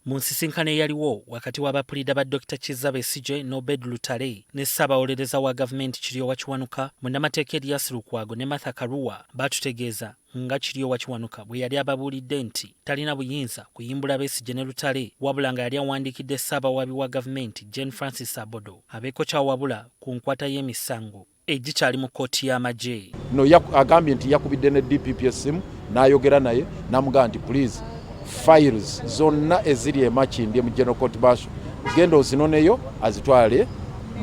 Mu nsisinkano eyaliwo wakati w'abapuliida ba Dr Kizza Besigye ne Obed Lutale ne Ssaabawolereza wa gavumenti Kiryowa Kiwanuka, munnamateeka Erias Lukwago ne Martha Karua baatutegeeza nga Kiryowa Kiwanuka bwe yali ababuulidde nti talina buyinza kuyimbula Besigye ne Lutale, wabula nga yali awandiikidde Ssaabawaabi wa gavumenti Jane Francis Abodo abeeko ky'awabula ku nkwata y'emisango egikyali mu kkooti y'amagye. No agambye nti yakubidde ne DPP essimu n'ayogera naye n'amugamba nti, "Please, files zonna eziri e Makindye mu General Court Martial, genda ozinoneyo azitwale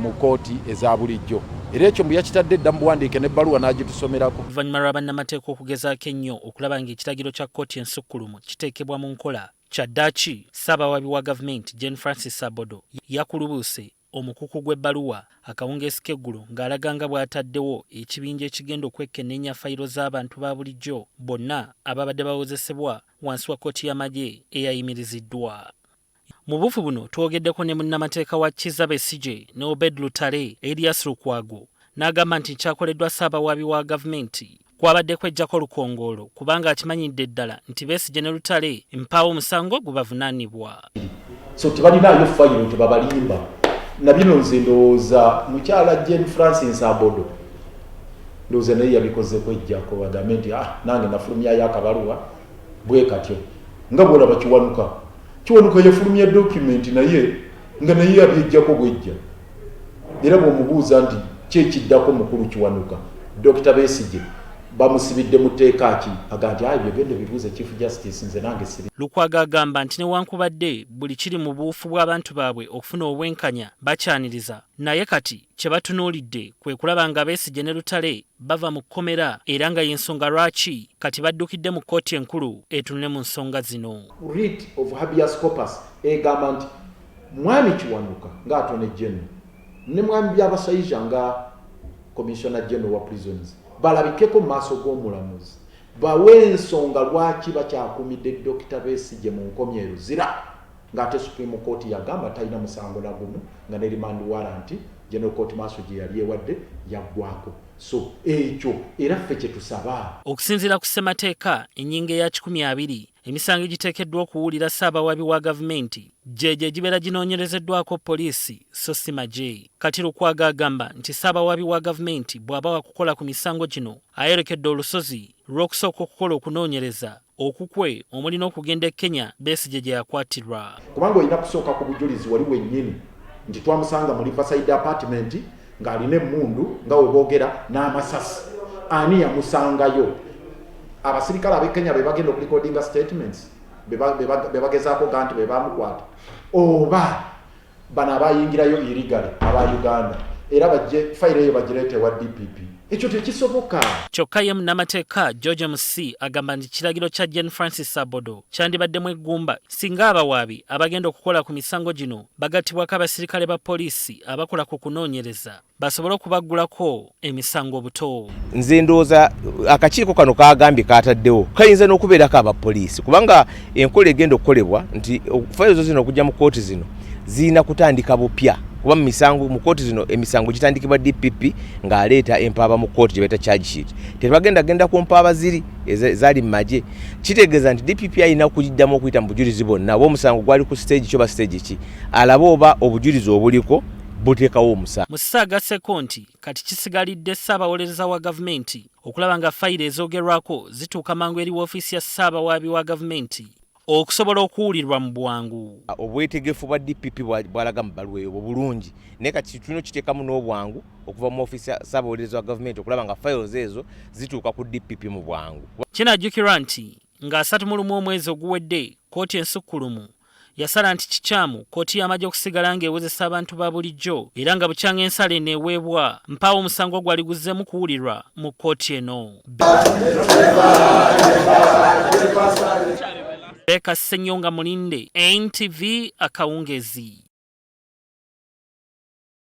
mu kooti eza bulijjo." Era ekyo mbu yakitadde dda mu buwandiike n'ebbaluwa n'agitusomerako. Oluvannyuma lwa bannamateeka okugezaako ennyo okulaba ng'ekiragiro kya kkooti ensukkulumu kiteekebwa mu nkola, kyaddaaki Ssaabawaabi wa gavumenti Jane Francis Abodo yakulubuuse omukuku gw'ebbaluwa akawungeezi k'eggulo ng'alaga nga bw'ataddewo ekibinja ekigenda okwekenneenya fayiro z'abantu ba bulijjo bonna ababadde bawozesebwa wansi wa kkooti y'amagye eyayimiriziddwa. Mu buufu buno twogeddeko ne munnamateeka wa Kizza Besigye ne Obed Lutale, Erias Lukwago, n'agamba nti kyakoleddwa Ssaabawaabi wa gavumenti kwabadde kweggyako lukongoolo, kubanga akimanyidde ddala nti Besigye ne Lutale mpaawo omusango gubavunaanibwa. So tebalinaayo fayiro, tebabalimba. Na bino nze ndowooza mukyala Jane Francis Abodo, ndowooza naye yabikoze kwejjako bagambe nti, "Ah, nange nafulumyayo akabaluwa." Bwe katyo nga bwolaba Kiwanuka, Kiwanuka yafulumya document naye nga naye yabyejjako bwejja. Era bw'omubuuza nti kyekiddako, mukulu Kiwanuka, Dr Besigye bamusibidde mu tteeka ki? Aga nti, "Ayi, byogende bibuuze Chief Justice, nze nange siri." Lukwago agamba nti newankubadde buli kiri mu buufu bw'abantu baabwe okufuna obwenkanya bakyaniriza, naye kati kye batunuulidde kwe kulaba nga Besigye ne Lutale bava mu kkomera, era nga y'ensonga lwaki kati baddukidde mu kkooti enkulu etunule mu nsonga zino. Writ of habeas corpus egamba nti mwami Kiwanuka ng'Attorney General ne mwami Byabashaija nga Commissioner General wa Prisons balabikeko mu maaso g'omulamuzi, bawe ensonga lwaki bakyakumidde Dr Besigye mu nkomyo e Luzira, ng'ate Supreme Court yagamba talina musango na gumu, nga ne remand warrant General Court Martial gye yali ewadde yaggwako. So ekyo era ffe kye tusaba. Okusinziira ku ssemateeka ennyingo eya 120, emisango egiteekeddwa okuwulira Ssaabawaabi wa gavumenti gyegyo egibeera ginoonyerezeddwako poliisi so si magye. Kati Lukwago agamba nti Ssaabawaabi wa gavumenti bw'aba wakukola ku misango gino ayolekedde olusozi lw'okusooka okukola okunoonyereza okukwe, omuli n'okugenda e Kenya Besigye gye yakwatirwa. Kubanga olina kusooka ku bujulizi wali wennyini nti twamusanga mu Riverside apartment ng'alina emmundu nga we boogera n'amasasi. Ani yamusangayo? Abasirikale ab'e Kenya be bagenda okurecordinga statements be bagezaako ga nti be bamukwata, oba bano abayingirayo illegally aba Uganda, era bajje fayiro eyo bagireete ewa DPP? Ekyo tekisoboka. Kyokka ye munnamateeka George Musisi agamba nti kiragiro kya Jane Francis Abodo kyandibaddemu eggumba singa abawaabi abagenda okukola ku misango gino bagattibwako abasirikale ba poliisi abakola ku kunoonyereza, basobole okubaggulako emisango obuto. Nze ndowooza akakiiko kano kagambye kataddewo kayinza n'okubeerako abapoliisi, kubanga enkola egenda okukolebwa nti fayiro zino okujja mu kooti zino zirina kutandika bupya, kuba mu misango mu kooti zino emisango gitandikibwa DPP ng'aleeta empaaba mu kooti gye bayita charge sheet. Tebagenda genda ku mpaaba ziri ezaali mu magye. Kitegeeza nti DPP alina kugiddamu okuyita mu bujulizi bwonna, oba omusango gwali ku stage ki oba stage ki, alabe oba obujulizi obuliko buteekawo omusango. Musisi agasseko nti kati kisigalidde Ssaabawolereza wa gavumenti okulaba nga fayiro ezoogerwako zituuka mangu eri woofiisi ya Ssaabawaabi wa gavumenti okusobola okuwulirwa mu bwangu. Obwetegefu bwa DPP bwalaga mu bbaluwa eyo bulungi, naye kati tulina okiteekamu n'obwangu okuva mu ofiisi ya Ssaabawolereza wa gavumenti okulaba nga files ezo zituuka ku DPP mu bwangu. Kinajjukirwa nti nga 31 omwezi oguwedde, kkooti ensukkulumu yasala nti kikyamu kkooti y'amagye okusigala ng'ewozesa abantu ba bulijjo, era nga bukyanga ensala eno eweebwa mpaawo omusango gwali guzzeemu kuwulirwa mu kkooti eno. Beka Ssenyonga Mulinde, NTV, akawungezi.